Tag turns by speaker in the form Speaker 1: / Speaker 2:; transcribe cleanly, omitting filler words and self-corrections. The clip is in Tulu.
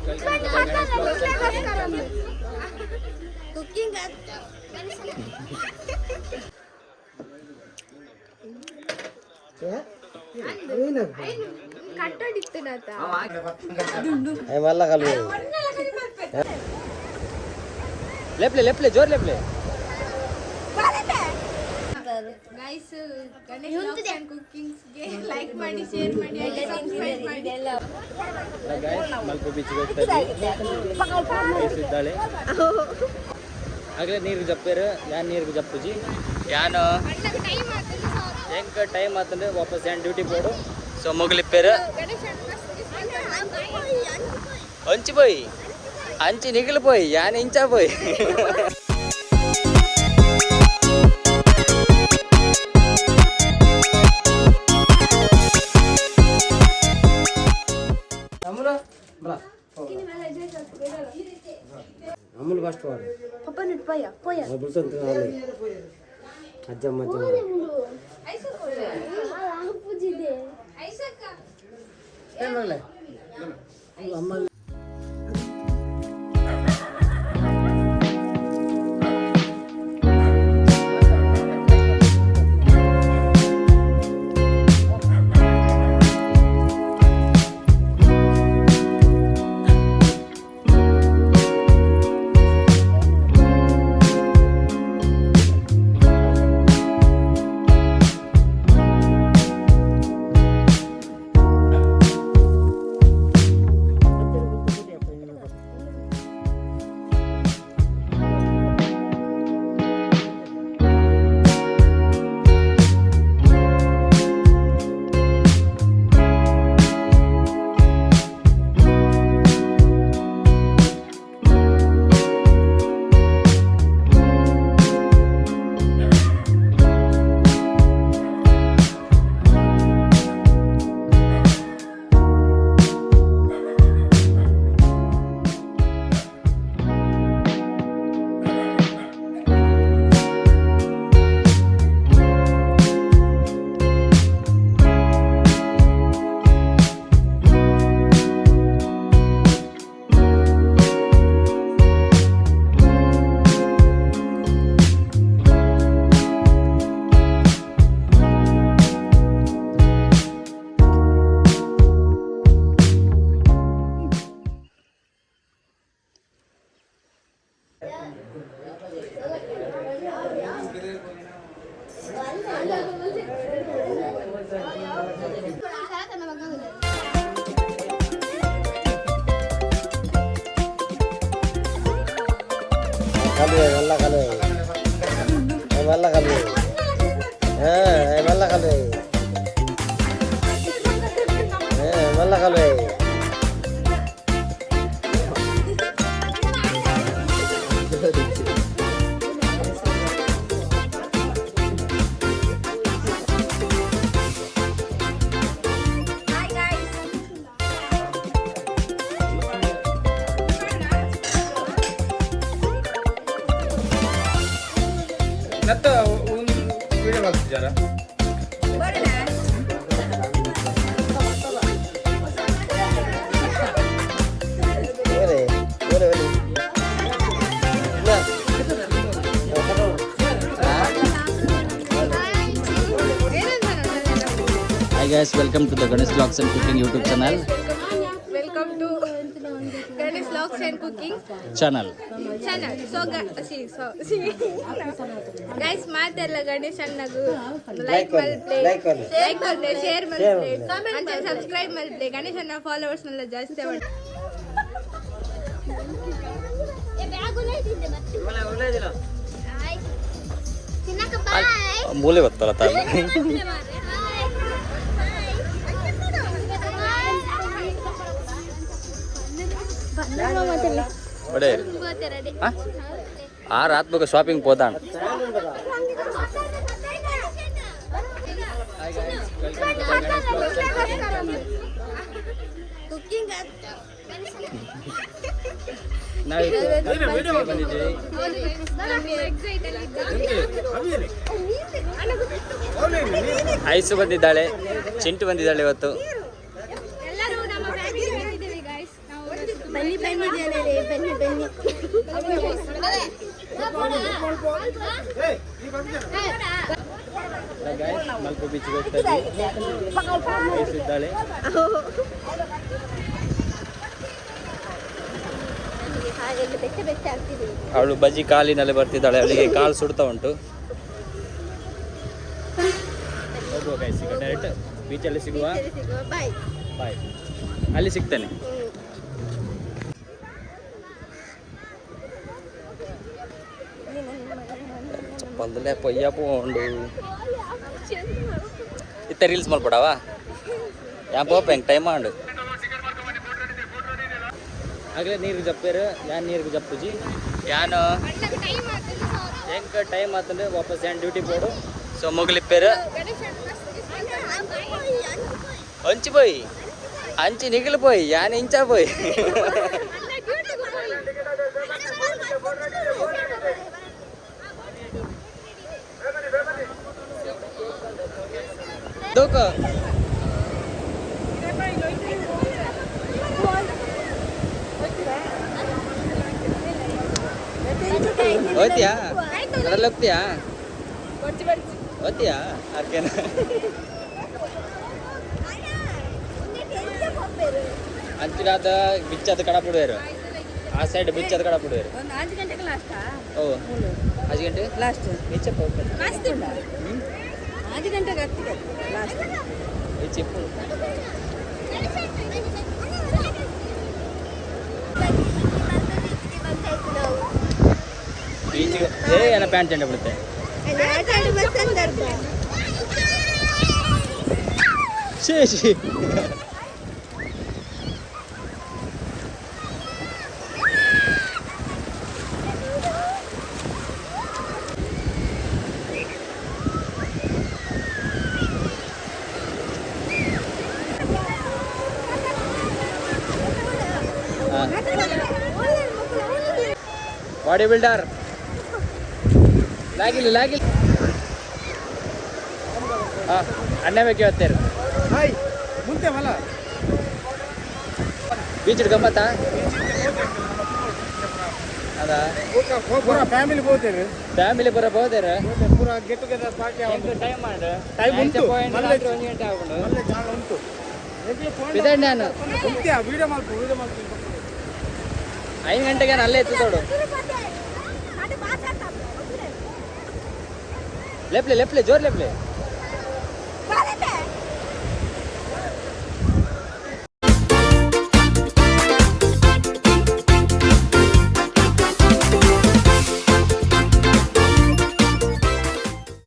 Speaker 1: Welcome to the Ganesh vlogs and cooking channel.
Speaker 2: Cooking.
Speaker 3: ಮಲ್ಲ ಕಲ್ವೆ.
Speaker 1: ಲೆಪ್ಲೆ ಲೆಪ್ಲೆ, ಜೋರ್ ಲೆಪ್ಲೆ.
Speaker 2: ಗೈಸ್, ಗಣೇಶ್ ವ್ಲಾಗ್ಸ್ ಅಂಡ್ ಕುಕಿಂಗ್ಸ್ಗೆ ಲೈಕ್ ಮಾಡಿ, ಶೇರ್ ಮಾಡಿ, ಸಬ್ಸ್ಕ್ರೈಬ್ ಮಾಡಿ.
Speaker 1: ಗೈಸ್, ಮಲ್ಪೆ ಬೀಚ್ಗೆ ಹೋಗ್ತಾ ಇದ್ವಿ. ಐಸ್ ಇದ್ದಾಳೆ. ಆಗಲೇ ನೀರಿಗೆ ಜಪ್ಪೇರು. ಯಾನ್ ನೀರಿಗೆ ಜಪ್ಪುಜಿ ಯಾನು.
Speaker 2: ಅಣ್ಣಗೆ ಟೈಮ್ ಆಗ್ತದೆ.
Speaker 1: ಹೆಂಗೆ ಟೈಮ್ ಆತಂದ್ರೆ ವಾಪಸ್ ಯಾನ್ ಡ್ಯೂಟಿ ಬೋಡು. ಸೊ ಮುಗಿಲಿಪ್ಪೇರು.
Speaker 2: ಗಣೇಶ್ ಅಣ್ಣ.
Speaker 1: ಅಂಚಿ ಪೋಯಿ, ಅಂಚಿ ನಿಗಿಲು ಪೋಯಿ, ಯಾನ್ ಇಂಚ ಪೋಯಿ.
Speaker 3: ಅಮ್ಮಲು ಫಸ್ಟ್ వాడు.
Speaker 2: ಪಪ್ಪ ಪೋಯ ಪೋಯ.
Speaker 3: ಬುಲ್ಸಂತ ಅಜ್ಜಮ್ಮ ಅಜ್ಜಮ್ಮ.
Speaker 2: ಐಸಕ್ಕ.
Speaker 3: ಅಮ್ಮ. ಕಲ್ವೆ ಮಲ್ಲ ಕಲ್ವೆ ಮಲ್ಲ ಕಲ್ವೆ. ಹಾಂ, ಮಲ್ಲ ಕಲ್ವೆ. ಹಾಂ, ಮಲ್ಲ ಕಲ್ವೆ.
Speaker 2: Hi guys.
Speaker 1: ನತ್ತ ಒಂದು ವಿಡಿಯೋ ಮಾಡ್ತಿದ್ದಾರಾ?
Speaker 2: ಬರೋಣ.
Speaker 3: ಓರೆ ಓರೆ ಓರೆ ಇಲ್ಲ.
Speaker 1: Hi guys, welcome to the Ganesh Vlogs and Cooking YouTube channel.
Speaker 2: Welcome to Ganesh Vlogs and Cooking
Speaker 1: channel.
Speaker 2: Channel. So guys, ಮಾತೆಲ್ಲ ಗಣೇಶ್ ಅಣ್ಣಗು ಲೈಕ್ ಮಲ್ಪ್ಲೆ.
Speaker 3: ಲೈಕ್ ಮಲ್ಲೆ.
Speaker 2: ಲೈಕ್ ಮಲ್ಪ್ಲೆ, ಶೇರ್ ಮಲ್ಪ್ಲೆ, ಅಂಚೆ ಸಬ್ಸ್ಕ್ರೈಬ್ ಮಲ್ಪ್ಲೆ. ಗಣೇಶ್ ಅಣ್ಣ ಫಾಲೋವರ್ಸ್ ನೆಲ್ಲ ಜಾಸ್ತಿ ಮಾಡಿ.
Speaker 1: ಮೂಲೆ ಗೊತ್ತಲ್ಲ ತಾನು. ಒಡೆ ಆ ರಾತ್ ಬಗ್ಗೆ shopping ಪೋದಾಣ. Hi guys, welcome to the Ganesh Vlogs and Cooking channel.
Speaker 2: Cooking.
Speaker 1: ನಾವು ಬಂದಿದ್ದೀವಿ.
Speaker 2: ಎಕ್ಸೈಟ್ ಅಲ್ಲಿ.
Speaker 1: ಐಸು ಬಂದಿದ್ದಾಳೆ, ಚಿಂಟು ಬಂದಿದ್ದಾಳೆ ಇವತ್ತು.
Speaker 2: ಎಲ್ಲರೂ ನಮ್ಮ ಫ್ಯಾಮಿಲಿ ಬಂದಿದ್ದೀವಿ ಗೈಸ್. ನಾವು
Speaker 4: ಬನ್ನಿ ಬನ್ನಿ ಜನರೇ, ಬನ್ನಿ ಬನ್ನಿ.
Speaker 1: ಮಲ್ಪೆ ಬೀಚ್ಗೆ ಹೋಗ್ತಾ ಇದ್ವಿ. ಇದ್ದಾಳೆ.
Speaker 4: ಹಾಗೆಲ್ಲ ಬೆಚ್ಚ ಬೆಚ್ಚ ಆಗ್ತಿದೆ.
Speaker 1: ಅವಳು ಬಜಿ ಕಾಲಿನಲ್ಲಿ ಬರ್ತಿದ್ದಾಳೆ, ಅವಳಿಗೆ ಕಾಲು ಸುಡ್ತಾ ಉಂಟು. ಹೋಗುವ ಗೈಸ್, ಈಗ ಡೈರೆಕ್ಟ್ ಬೀಚಲ್ಲಿ ಸಿಗುವ.
Speaker 4: ಸಿಗುವ, ಬಾಯ್.
Speaker 1: ಬಾಯ್, ಅಲ್ಲಿ ಸಿಗ್ತೇನೆ. ಚಪ್ಪಲ್ದಲ್ಲೇ ಪೊಯ್ಯ ಪೋಂಡು ಇತ್ತ ರೀಲ್ಸ್ ಮಲ್ಪಡವ ಯಾ ಪೋಪ ಹೆಂಗೆ ಟೈಮ್ ಮಾಡು. ಆಗಲೇ ನೀರು ಜಪ್ಪೇರು ಯಾನ್ ನೀರಿಗೆ ಜಪ್ಪುಜಿ ಯಾನು. ಹೆಂಗೆ ಟೈಮ್ ಆತಂದ್ರೆ ವಾಪಸ್ ಯಾನ್ ಡ್ಯೂಟಿ ಬೋಡು. ಸೊ ಮುಗಿಲಿಪ್ಪೇರು ಅಂಚಿ ಪೋಯಿ, ಅಂಚಿ ನಿಗಿಲು ಪೋಯಿ, ಯಾನ್ ಇಂಚ ಪೋಯಿ. ದೋಕ ಹೋಯ್ತೀಯಾ? ಅದ್ರಲ್ಲಿ ಹೋಗ್ತೀಯಾ? ಹೋಗ್ತೀಯಾ? ಅದಕ್ಕೇನ ಅಂಚಿನಾದ ಬಿಚ್ಚದ ಕಡಪುಡುವರು, ಆ ಸೈಡ್ ಬಿಚ್ಚದ ಕಡಪುಡುವರು.
Speaker 2: ಒಂದು 5 ಗಂಟೆಗೆ ಲಾಸ್ಟ್.
Speaker 1: ಓ, 5 ಗಂಟೆ
Speaker 2: ಲಾಸ್ಟ್.
Speaker 1: ಬಿಚ್ಚಪ್ಪ.
Speaker 2: 5 ಗಂಟೆಗೆ ಆಗ್ತದೆ ಲಾಸ್ಟ್.
Speaker 1: ಚಿಪ್ಪು. ಬೀಚಿಗೆ ಏ ಏನ ಪ್ಯಾಂಟ್ ಚೆಂಡ ಬಿಡುತ್ತೆ.
Speaker 4: ಸಂದರ್ಭ.
Speaker 1: ಶೇ ಶೇ. ಬಾಡಿ ಬಿಲ್ಡರ್ ಲಾಗಿಲ್ಲ ಲಾಗಿಲ್ಲ. ಹಾಂ, ಅಣ್ಣ ಬೇಕು ಹೇಳ್ತಾರೆ.
Speaker 5: ಹಾಯ್ ಮುಂದೆ ಮಲ್ಲ.
Speaker 1: ಬೀಚ್ ಗಮ್ಮತ್ತಾ ಅದ?
Speaker 5: ಪೂರ ಫ್ಯಾಮಿಲಿ ಹೋಗ್ತೇವೆ.
Speaker 1: ಫ್ಯಾಮಿಲಿ ಬರ ಹೋದಾರ.
Speaker 5: ಪೂರ ಗೆಟ್ ಟುಗೆದರ್ ಪಾರ್ಟಿ.
Speaker 1: ಟೈಮ್ ಮಾಡು.
Speaker 5: ಟೈಮ್ ಉಂಟು.
Speaker 1: ರಾತ್ರಿ 1 ಗಂಟೆ ಆಗುಂಡು.
Speaker 5: ಮಲ್ಲೆ ಜಾಗ ಉಂಟು.
Speaker 1: ಬಿದ್ದಾಡ್ ನಾನು.
Speaker 5: ಉಂಟೆ ವಿಡಿಯೋ ಮಾಡ್ಕೊ, ವಿಡಿಯೋ ಮಾಡ್ಕೊ.
Speaker 1: 5 ಗಂಟೆಗೆ ನಾನು ಅಲ್ಲೇ ಇತ್ತು ತೋಡು. ಲೆಪ್ಲೆ ಲೆಪ್ಲೆ, ಜೋರ್ ಲೆಪ್ಲೆ.